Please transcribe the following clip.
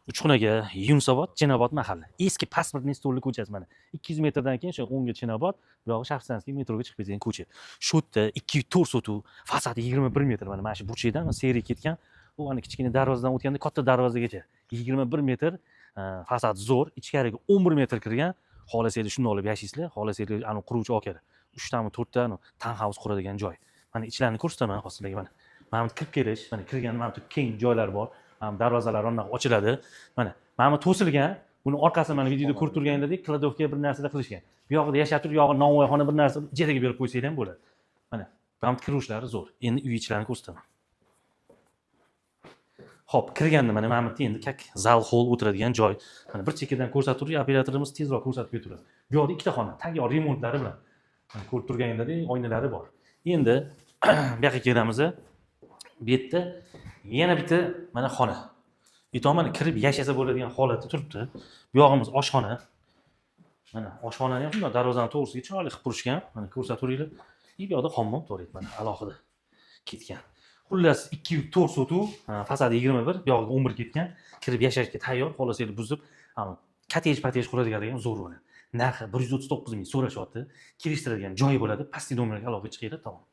Uchxonaga Yunusobod, Chinobod mahalla. Eski Паспортный стол li ko'chasi mana. 200 metrdan keyin o'sha o'ngga Chinobod, bu yog'i Shahrisabzga metroga chiqib ketadigan ko'cha. Shu yerda 204 sotuv, fasadi 21 metr, mana shu burchakdan серый ketgan. U ana kichkina darvozadan o'tganda katta darvozagacha 21 metr, fasad zo'r, ichkariga 11 metr kirgan. Xohlasanglar, shuni olib yashaysizlar, xohlasanglar, anavi quruvchi akalar uchtami, to'rtta townhouse quradigan joy. Mana, ichlarini ko'rsataman hozir sizlarga. Mana bu kirib kelish, mana kirganda mana bu keng joylar bor. Mana bu darvozalar anaqa ochiladi. Mana bu to'silgan, buni orqasini mana videoda ko'rib turganingizdek, кладовка bir narsalar qilishgan. Bu yog'ida yashab turib, yog'i novvoyxona, bir narsa ijaraga berib qo'ysanglar ham bo'ladi. Mana bu kirishlari zo'r. Endi uy ichlarini ko'rsataman. Ho'p, kirganda mana bu yerda endi как zal, холл, o'tiradigan joy. Mana bir chekkadan ko'rsatib turib, operatorimiz tezroq ko'rsatib ketaveradi. Bu yoqda ikkita xona, tayyor remontlari bilan. Mana, ko'rib turganingizdek, oynalari bor. Endi bu yoqqa kelamiz. Bu yerda yana bitta mana xona. Bu mana kirib yashasa bo'ladigan holatda turibdi. Bu yog'imiz oshxona. Mana oshxonani ham shundoq darvozani to'g'risiga chiroyli qilib qurishgan. Mana, ko'rsataveringlar. И bu yoqda hammom, tualet mana alohida ketgan. Xullas, 204 sotuv, fasadi 21, bu yog'iga 11 ketgan. Kirib yashashga tayyor, xohlasanglar buzib, kottej patej quradiganlar ham zo'r bo'ladi. Narxi 139 ming so'rashyapti. Kelishtiradigan joyi bo'ladi. Pastki nomerga aloqaga chiqinglar, tamom.